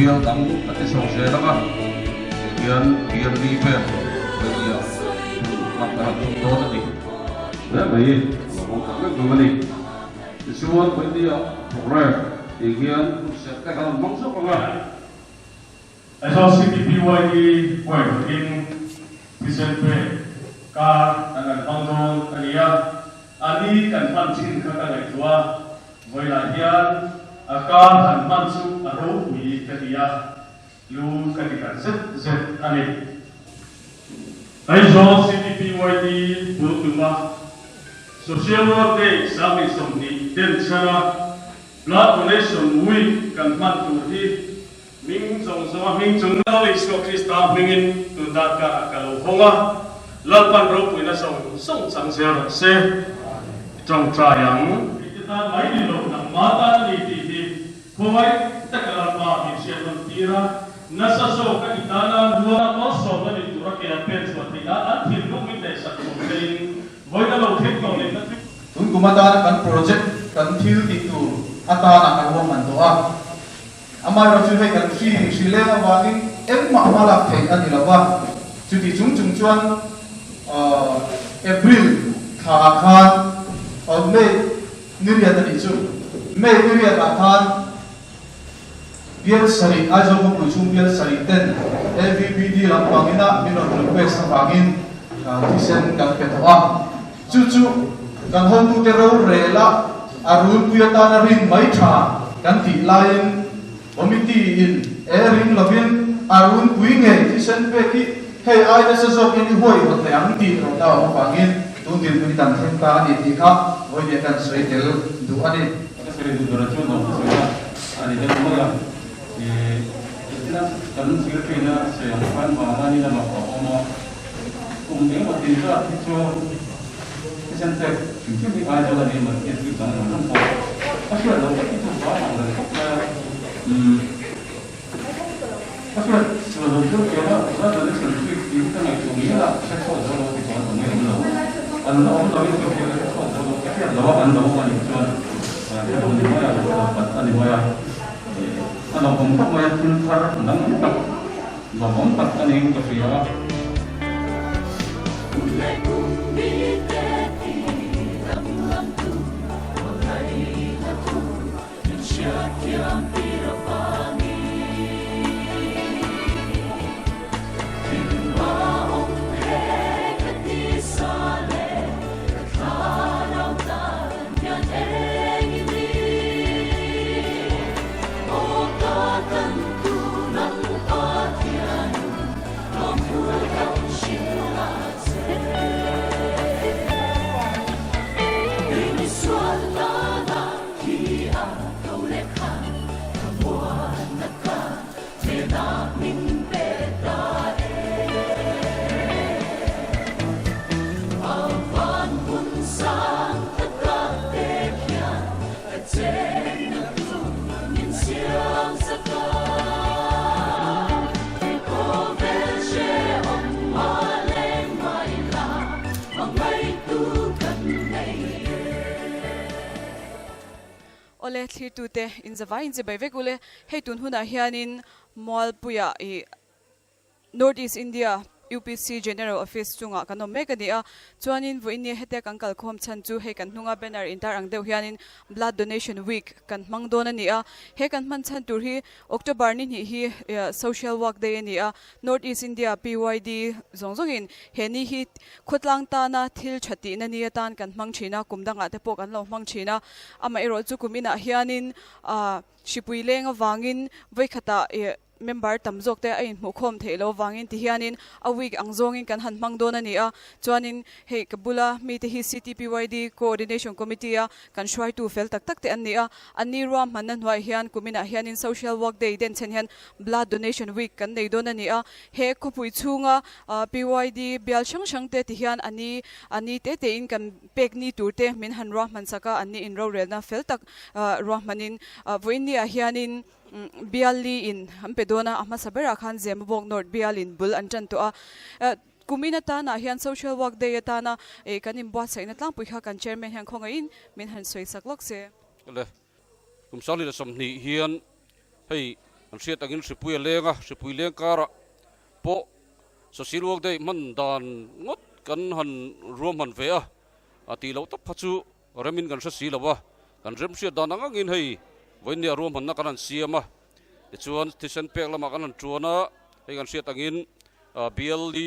Bial dang a ti chho zel ang a, tihian bial li vel Vainia hun hman a han tum dawn a ni. Hle mai, a lo hawng tak vek dawn a ni. Tichuan Vainia programme tih hian hun serh te kan rawn hmang zawk ang a. Aizawl City PYD huai takin thisen pek kar kan han hmang dawn a ni a, a ni kan hman thin kha ka ngaihtuah a, vawilah hian a kar han hman chu a ropui ka ti a, lu ka ti khat zet zet a ni. Aizawl City PYD bul tuma Social Work Day 2020 denchhana Blood Donation Week kan hman tur hi Hming zawng zawnga hming chung Lal Isua Krista hmingin tun dat karah ka lo hawng a, Lalpan ropuina zawng zawng chang zel rawh se. I tawngtai ang. Ite tan mai ni lo, nangmah tan a ni tih hi khawngaih taka Lalpa min hriat nawn tir a, nasa zawka i tana luana malsawmna ni tura ke an pen chhuah theih nan an thinlung min neihsak tur chein vawiin a lo thleng tawh lehna chu. Tun kum atana kan project kan thil tih tur atana kan ruahman tawh a. Amaherawh chu hei kan hri hri leng avangin engmah hma lak theih a ni lo va, chuti chung chung chuan April thla ah khan May ni riat a nih chu, May ni riat ah khan bial sarih Aizawl khawpui chhung bial sarih ten AVBD lampang ina min rawn request avangin thisen kan pe tawh a, chu chu kan hotute rorel a a rulpui atana rin mai tha kan tih laiin committee in e ring lovin a rulpui ngei thisen pek hi hei ai nasa zawkin i huaihawt thei ang tih rawhna a awm avangin tun dinhmun hi kan thleng ta a ni tih kha vawiin kan sawi tel duh a ni. Ka sawi duh ber chu lawm ka sawi a, a ni deuh mai a, ih kan secretary-na sawi ang khan vanga ni lamah a awm a, kum engemaw tin zat hi chu thisen pek hrim hrim hi Aizawl a ni emaw tih chu dang lam pawh ka hriat loh vek hi chu vai ang reng khawp mai a, umm ka hriat sual lo deuh pian a, blood donation week tih hi ka ngaihtuah ngial a, ka hre chhuak zo lo ti chuan awm nge awm lo, an la awm loin ka hria ka hre chhuak zo lo, ka hriat loh a an lo awm a nih chuan hre lo ni mai a, lo hre lo pat a ni mai a, a lawmawm khawp mai a, thil thar danglam tak. Lawmawm tak a niin ka hria a. Awle thlirtute in zavai in chibai vek ule, hei tun hunah hianin Mualpuia ih North East India UPC General Office chungah kan awm mek a ni a, chuanin vawiin hetia kan kalkhawm chhan chu hei kan hnunga banner intar ang deuh hianin Blood Donation Week kan hmang dawn a ni a, he kan hman chhan tur hi October ni hnih hi Social Work Day a ni a, North East India PYD zawng zawngin he ni hi khawtlang tana thil tha tihna ni atan kan hmang thin a, kum dangah te pawh kan lo hmang thin a, amaherawhchu kum inah hianin hripui leng avangin vawikhatah ih. member tam zawk te a inhmuhkhawm theih loh avangin ti hianin a week ang zawngin kan han hmang dawn a ni a. Chuanin hei ka bula mite hi CTPYD Coordination Committee a kan hruaitu fel tak tak te an ni a. Anni ruahmanna hnuaiah hian kuminah hianin Social Work Day denchhen hian Blood Donation Week kan nei dawn a ni a. He khawpui chhunga PYD bial hrang hrang te ti hian a ni a ni te tein kan pek ni tur te min han ruahman sak a, anni inrorelna fel tak ruahmanin vawiin niah hianin bial li in an pe dawn a, a hmasa berah khan Zemabawk North bial in bul an tan tawh a. Kumin atana hian Social Work Day atana kan inbuatsaihna tlangpui kha kan Chairman hian khawngaihin min han sawi sak lawk se. Le, kum 2020 hian hei an hriat angin hripui a leng a, hripui leng karah pawh Social Work Day hman dan ngawt kan han ruahman ve a, a tih loh tak kha chu remin kan hre si lo a, kan remhriat dan ang angin hei vawinia ruahmanna kan han siam a, tichuan thisen pek lamah kan han tuan a, hei kan hriat angin BLD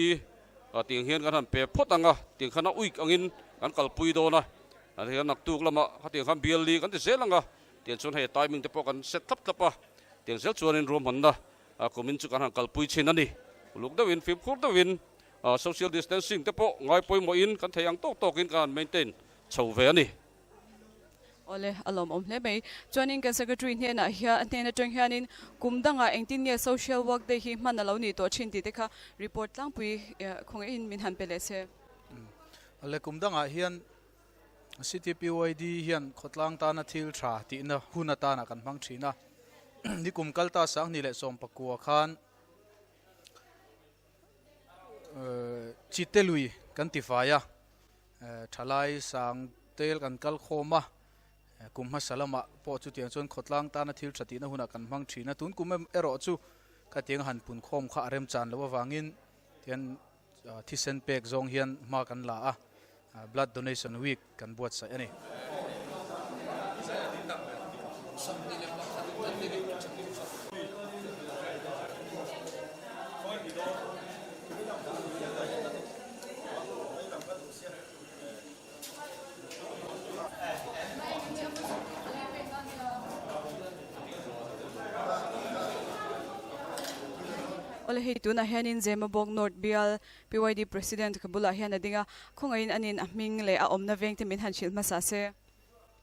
tiang hian kan han pe phawt ang a, tiang khan a uik angin kan kalpui dawn a, hian naktuk lamah khatiang khan BLD kan ti zel ang a, tiang chuan hei timing te pawh kan set thlap thlap a, tiang zel chuanin ruahmanna kumin chu kan han kalpui thin a ni. Uluk deuhin fimkhur deuhin social distancing te pawh ngai pawimawhin kan thei ang tawk tawkin kan han maintain chho ve a ni. Awle, a lawmawm hle mai. Chuanin kan Secretary hnenah hian a hnen atang hianin kum dangah engtin nge Social Work Day hi hman a lo nih tawh thin tih te kha report tlangpui khawngaihin min han pe leh se. Awle, kum dangah hian CTPYD hian khawtlang tana thil tha tihna hun atana kan hmang thin a. Nikum kal ta 2019 khan Chitelui kan ti fai a. Thalai sang tel kan kal khawm a, kum hmasa lamah pawh chutiang chuan khawtlang tana thil tha tihna hunah kan hmang thin a, tun kum erawh chu khatiang han pun khawm kha a remchan loh avangin tian thisen pek zawng hian hma kan la a, blood donation week kan buatsaih a ni. Awle hei tunah hianin Zemabawk North Bial PYD President ka bulah hian a ding a, khawngaihin anin a hming leh a awmna vengte min han hrilh hmasa se.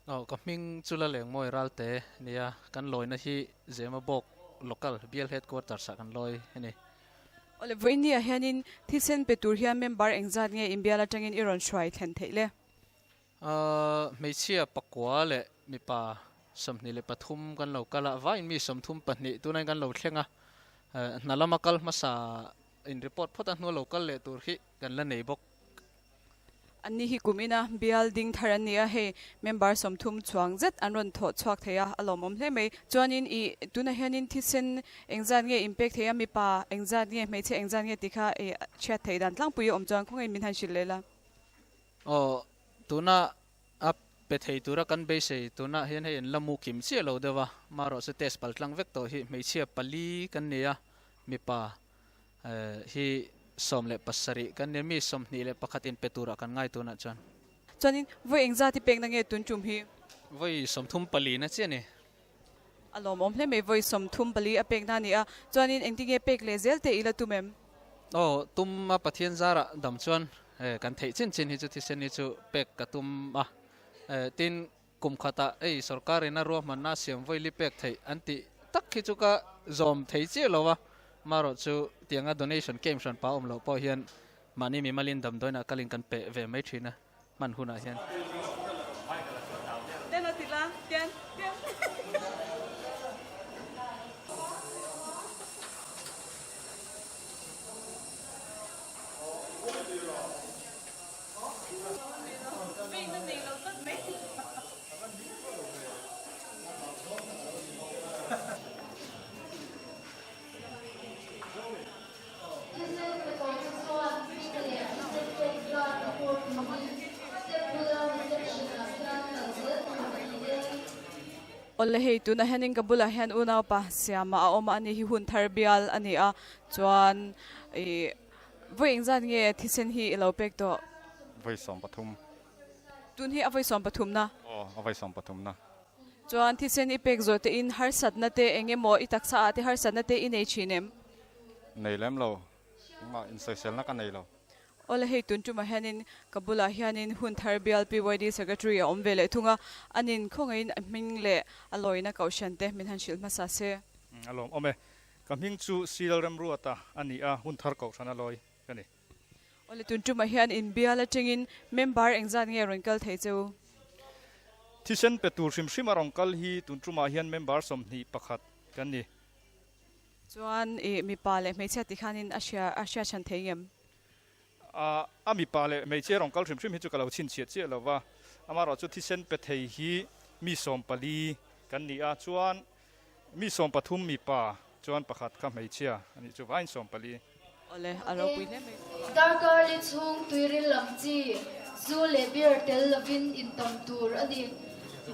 Aw ka hming chu la lengmawi ralte nia, kan lawina hi Zemabawk Local Bial Headquarters ah kan lawi a ni. Awle, vawiinniah hianin thisen pe tur hian member engzat nge inbial atangin i rawn hruai thlen theih le? Hmeichhia pakua leh mipa 23 kan lo kal a, vaiin mi 32 tunain kan lo thleng a, hna lama kal hmasa in report phawt a hnua lo kal leh tur hi kan la nei bawk. Anni hi kum ina bial ding thar an ni a, hei member 30 chuang zet an rawn thawh chhuak thei a, a lawmawm hle mai. Chuanin i tunah hianin thisen engzat nge inpek thei a, mipa engzat nge, hmeichhia engzat nge tih kha i chhiat theih dan tlangpui a awm chuan khawngaih min han hrilh leh la. Aw, tuna a pe thei tura kan beisei tunah hian hei an la mu kim chiah lo deuh a, marawh chu test pal tlang vek tawh hi hmeichhia pali kan ni a, mipa Hi 17 kan nia mi 21 in pe turah kan ngai tunah chuan. Chuanin vawi engzat i pekna nge tun tum hi? Vawi 34 na chiah ni. A lawmawm hle mai vawi 34 a pekna a ni a, chuanin engtin nge pek leh zel te i la tum em? Aw tum a Pathian zarah dam chuan kan theih chin chin hi chu thisen hi chu pek ka tum a, tin Kum khatah ei sorkarin a ruahmanna a siam vawi li pek theih an tih tak khi chu ka zawm thei chiah lo a, marawh chu tianga donation camp hran pa awm loh pawh hian mahni mimalin damdawiinah kalin kan pe ve mai thin a hman hunah hian. Awle hei tunah hianin ka bulah hian unaupa Siama a awm a ani hi hun thar bial a ni a chuan ih Vawi engzat nge thisen hi i lo pek tawh? Vawi 13. Tun hi a vawi 13 na? Aw, a vawi 13 na. Chuan thisen i pek zawh te in harsatna te eng emaw i taksa ah te harsatna te i nei thin em? Nei lem lo, engmah insawiselna ka nei lo. Awle hei tun tumah hianin ka bulah hianin hun thar bial PYD Secretary a awm ve leh thung a, anin khawngaihin a hming leh a lawina kohhran te min han hrilh hmasa se. A lawm awm e. Ka hming chu Sil Remruata a ni a, hun thar kohhran a lawi ka ni. Awle tun tumah hian in bial atangin member engzat nge rawn kal thei che u? Thisen pe tur hrim hrim a rawn kal hi tun tumah hian member 21 kan ni. Chuan i mipa leh hmeichhia ti khanin a hria a hria chhan thei ngem? A a mipa leh hmeichhia rawn kal hrim hrim hi chu ka lo chhinchhiah chiah lo va, amaherawh chu thisen pe thei hi mi 14 kan ni a, chuan mi 13 mipa chuan pakhat kha hmeichhia a nih chu vaiin 14. Awle, a ropui hle mai. Darkar li chhung tuiril lam chi zu leh beer tel lovin intam tur a ni.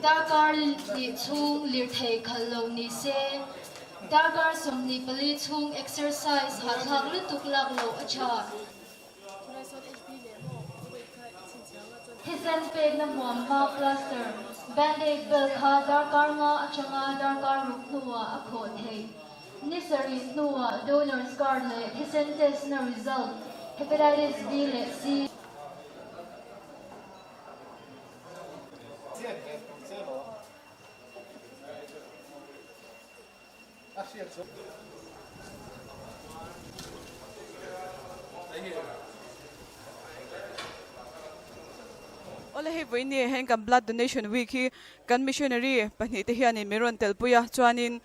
Darkar hnih chhung lirthei khalh lo ni se. Darkar 24 chhung exercise hahthlak lutuk lak loh a tha. Thisen pekna hmuamhma plaster, band-aid bel kha darkar nga atanga darkar ruk hnuah a khawh theih. Ni sarih hnuah donor's card leh thisen test na result, Hepatitis B leh C. Awle hei vawiin hian kan blood donation week hi kan missionary pahnih te hianin min rawn telpui a, chuanin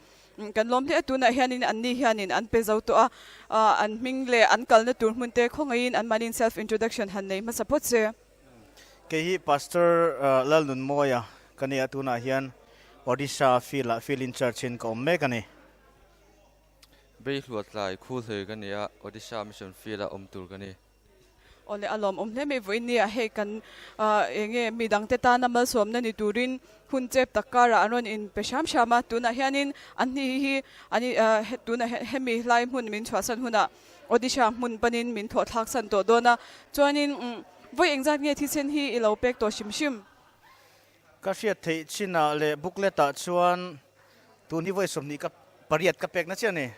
Kan lawm hle a, tunah hianin anni hianin an pe zo tawh a, an hming leh an kalna tur hmun te khawngaihin anmahniin self introduction han nei hmasa phawt se. Kei hi Pastor Lalnunmawia ka ni a, tunah hian Odisha field ah field in charge in ka awm mek a ni. Beihluatlai Khulhlei ka ni a, Odisha mission field ah awm tur ka ni. Awle a lawmawm hle mai vawiin nia hei kan enge mi dangte tana malsawmna ni turin hun chep tak karah an rawn in pe hram hram a, tunah hianin an hni hi an tunah hian hemi hlai hmun min chhuahsan hunah Odisha hmun panin min thawh thlak san tawh dawn a, chuanin vawi engzat nge thisen hi i lo pek tawh hrim hrim? Ka hriat theih chinah leh booklet ah chuan tun hi vawi 28 ka pek na chiah a ni.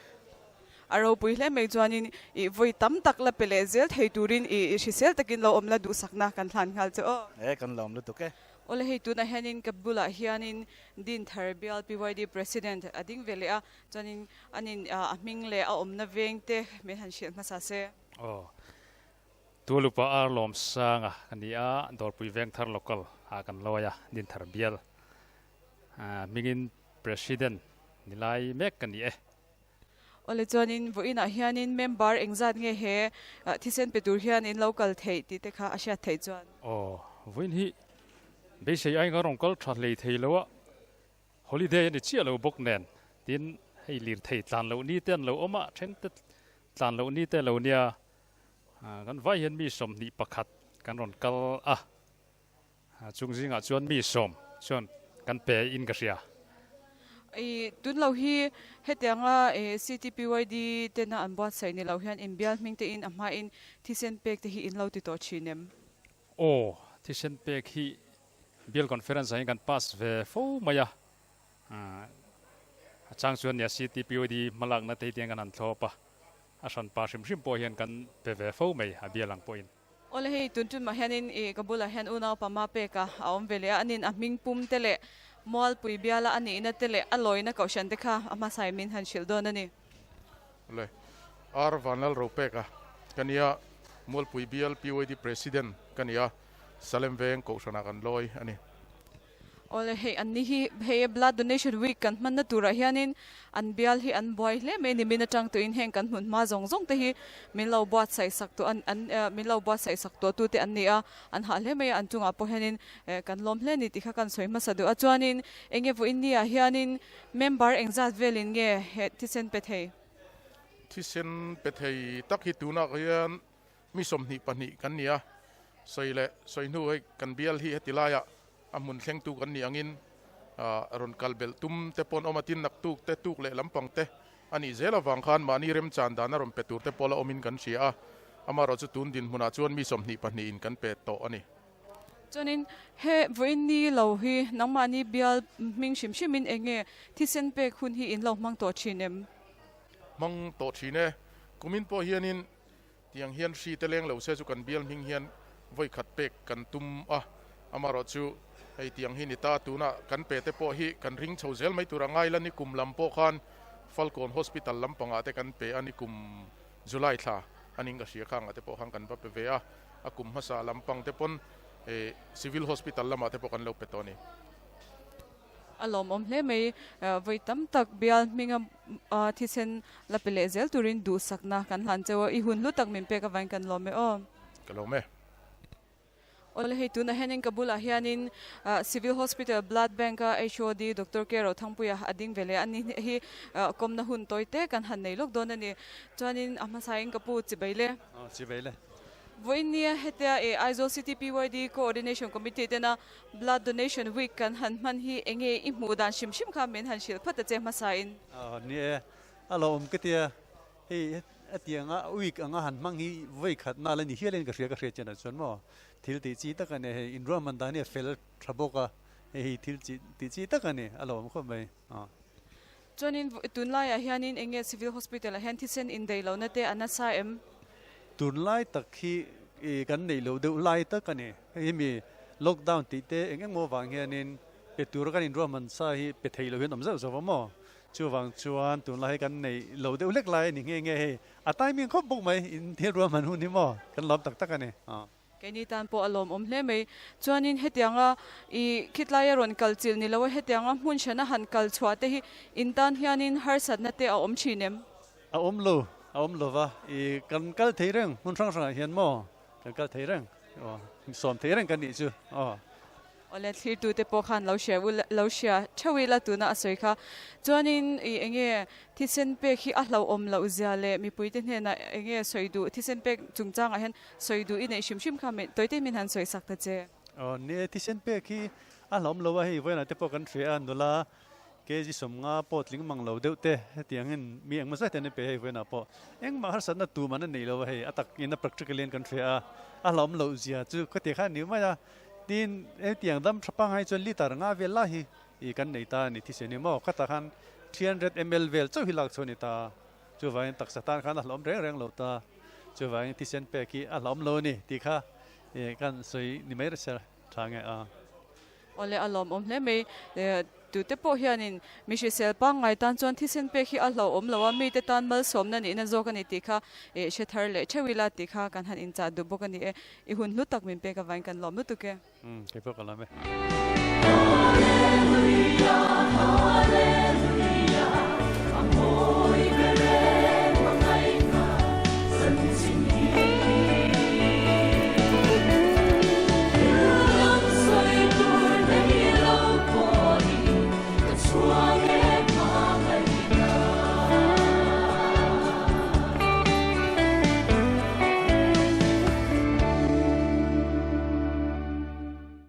A ropui hle mai chuanin i vawi tam tak la pe leh zel thei turin i hrisel takin lo awm la duhsakna kan hlan nghal che aw. E kan lawm lutuk e. Awle hei tunah hianin ka bulah hianin Din Thar Bial PYD President a ding ve leh a, chuanin anin a hming leh a awmna veng te min han hrilh hmasa se. Aw. Tualupa Ar Lawmsanga ka ni a, Dawrpui Vengthar Local ah kan lawi a, Dinthar bial hmingin President ni lai mek ka ni e. Awle chuanin vawiinah hianin member engzat nge he thisen pe tur hian in lo kal theih tih te kha a hriat theih chuan. Aw, vawiin hi beisei aiin kan rawn kal tha hlei thei lo a, Holiday a ni chiah lo bawk nen, tin hei lirthei tlan loh ni te an lo awm a, then te tlan loh ni te lo nia. Kan vai hian mi 21 kan rawn kal a, chung zingah chuan mi sawm chuan kan pe in ka hria. I tun lo hi hetianga CTPYD tena an buatsaih ni lo hian inbial hming te in a hmain thisen pek te hi in lo ti tawh thin em? Aw, thisen pek hi Bial Conference ah hian kan pass ve fo mai a, a chang chuan nia CTPYD hmalakna te hi tiang kan han thlawp a. A hran pa hrim hrim pawh hian kan pe ve fo mai a bial ang pawhin. Awle hei tun tun mah hianin i ka bulah hian unau pama pek a a awm ve leh a, anin a hming pum te leh Mualpui biala a nihna te leh a lawina kohhran te kha a hmasai min han hrilh dawn a ni. Awle R Vanlal Ropeka ka nia, Mualpui bial PYD President ka ni a, Salem veng kohhranah kan lawi a ni. Awle hei an ni hi hei blood donation week kan hmanna turah hianin an bial hi an buai hle mai a ni min atang tuin heng kan hmun hma zawng zawng te hi min lo buatsaih sak tawh an an min lo buatsaih sak tawh tu te an ni a an hah hle mai a an chungah pawh hianin kan lawm hle a ni tih kha kan sawi hmasa duh a chuanin enge vawiin ni ah hianin member engzat velin nge he thisen pe thei. Thisen pe thei tak hi tunah hian Mi 22 kan ni a, sawi leh sawi hnu hei kan bial hi heti laiah a hmun thlengtu kan nih angin rawn kal belh tum te pawh an awm a, tin naktuk te tuk leh lampang te a nih zel avang khan mahni remchan dan a rawn pe tur te pawh la awmin kan hria a, amaherawhchu tun dinhmunah chuan mi 22 in kan pe tawh a ni. Chuanin he vawiin ni lo hi nangmahni bial hming hrim hrimin eng nge thisen pek hun hi in lo hmang tawh thin em? Hmang tawh thin e. Kumin pawh hianin tiang hian hri te leng lo se chu kan bial hming hian vawi khat pek kan tum a, amaherawh chu hei tiang hi ni ta tunah kan pe te pawh hi kan ring chho zel mai tur a ngai la ni kum lam pawh khan Falkawn Hospital lampangah te kan pe a ni kum July thla a ning ka hria khangah te pawh khan kan va pe ve a, a kum hmasa lampang te pawn Civil Hospital lamah te pawh kan lo pe tawh a ni. A lawmawm hle mai, vawi tam tak bial hminga thisen la pe leh zel turin duhsakna kan hlan cheu a, i hun hlu tak min pek avangin kan lawm e aw. Ka lawm e. Awle hei tunah hianin ka bulah hianin Civil Hospital Blood Bank a HOD Doctor K Rothangpuia a ding ve leh a ni hi kawmna hun tawi te kan han nei lawk dawn a ni. Chuanin a hmasain ka pu chibai le. Aw chibai le. Vawiin nia hetia e Aizawl City PYD Coordination Committee tena Blood Donation Week kan han hman hi enge i hmuh dan hrim hrim kha min han hrilh phawt ta che hmasain. Aw ni e, a lo awm ka tia hei Hetianga week anga han hmang hi vawi khat nal a ni hial in ka hria ka hriat chian ah chuan maw thil tih chi tak a ni hei inruahman dan hi a fel tha bawk a hei hi thil chi tih chi tak a ni a lo awm khawp mai aw. Chuanin tunlaiah hianin eng nge civil hospital ah hian thisen indaih lohna te a nasa em? Tunlai tak hi kan neih loh deuh lai tak a ni hei hi mi lockdown tih te eng eng maw vang hianin pe tura kan inruahman sa hi pe thei lo hian awm zauh zauh a maw Chuvang chuan tunlai hi kan neih lo deuh hlek lai a ni nghe nghe hei. A timing khawp bawk mai, in thil ruahman hun hi maw kan lawm tak tak a ni. Keini tan pawh a lawmawm hle mai. Chuanin hetianga i khitlaia rawn kal chilh ni lo a, hetianga hmun hrana han kal chhuah te hi in tan hianin harsatna te a awm thin em? A awm lo, a awm lo va. I kan kal thei reng hmun hrang hrangah hian maw kan kal thei reng, aw sawm thei reng kan nih chu aw. Awle thlirtute pawh khan lo hria ula lo hria theuh ila tuna a sawi kha. Chuanin ih enge thisen pek hi a hlauhawm loh zia leh mipuite hnenah enge sawi duh thisen pek chungchangah hian sawi duh i neih hrim hrim kha min tawite min han sawi sak ta che. Aw ni e thisen pek hi a hlauhawm lo a hei vawiinah te pawh kan hria a nula kg 50 pawh tling mang lo deuh te hetiangin mi engmaw zat hian an pe hei vawiinah pawh engmah harsatna tum an nei lo a hei a tak in a practical in kan hria a a hlauhawm loh zia chu khawtiang khan a ni mai a. Tin, hetiang dam tha pangngai chuan liter nga vel lai hi i kan nei ta a ni thisen hi maw? Khatah khan 300 ml vel chauh hi lak chhuah a ni ta. Chuvangin taksa tan khan a hlauhawm reng reng lo ta. Chuvangin thisen pek hi a hlauhawm lo a ni tih kha i kan sawi ni mai rih se tha nge a. Awle a lawmawm hle mai. Tute pawh hianin mi hrisel pangngai tan chuan thisen pek hi a hlauhawm lo a, mite tan malsawmna nihna zawk a ni tih kha eh hre thar leh theuh ila tih kha kan han inchah duh bawk a ni e. I hun hlu tak min pek avangin kan lawm lutuk e. Umm, kei pawh ka lawm e.